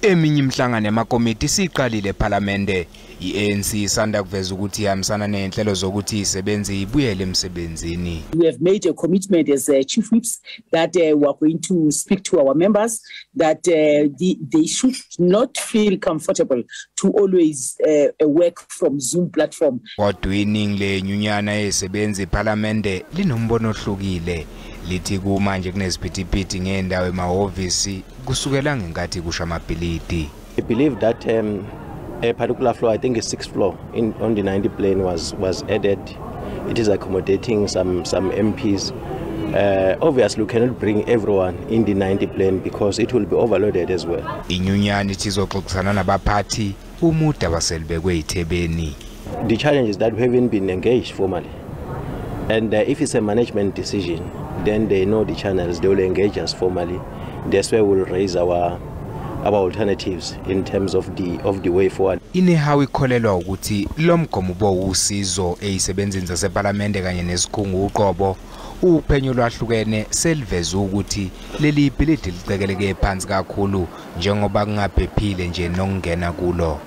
Eminye imihlangano yamakomiti isiqalile ePhalamende. I-ANC isanda kuveza ukuthi ihambisana nezinhlelo zokuthi izisebenzi ibuyele emsebenzini. We have made a commitment as chief whips that we are going to speak to our members that they should not feel comfortable to always work from Zoom platform. Kodwa iningi lenyunyana yezisebenzi ePhalamende linombono ohlukile. Lithi kumanje kuneziphithiphithi ngendawo emahhovisi kusukela ngenkathi kusha amabhilidi. I believe that a particular floor, I think it's sixth floor in on the 90 plane was added. It is accommodating some MPs. Obviously, we cannot bring everyone in the 90 plane because it will be overloaded as well. Inyunyana ithi izoxoxisana nabaphathi uma udaba selibekwe ithebeni. The challenge is that we haven't been engaged formally. And if it's a management decision, then they know the channels, they will engage us formally. That's where we'll raise our alternatives in terms of the way forward. INehawu ikholelwa ukuthi lo mgomo ubowusizo ezisebenzini zasePhalamende kanye nesikhungo uqobo. Uphenyo lwahlukene seliveza ukuthi leli bhilidi licekeleke phansi kakhulu njengoba kungaphephile nje nokungena kulo.